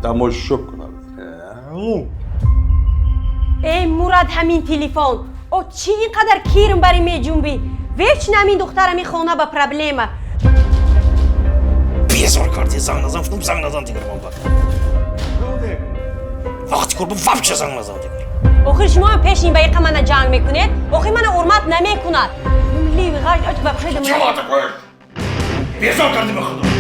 Тамошо кунад. Эй, Мурад, ҳамин телефон, о, чӣ ин қадар кирм бари меҷунбӣ? Вечно ҳамин духтар, ҳамин хона ба проблема. Безор кардӣ. Занг назан гуфтам, занг назан дигар. Ман ба вақти кор вообще занг назан дигар. Охир шумо ҳам пеши ин ба иқа мана ҷанг мекунед. Охир мана ҳурмат намекунад. Ливи ғаж вообще. Чего такое? Безор кардӣ, ба худо.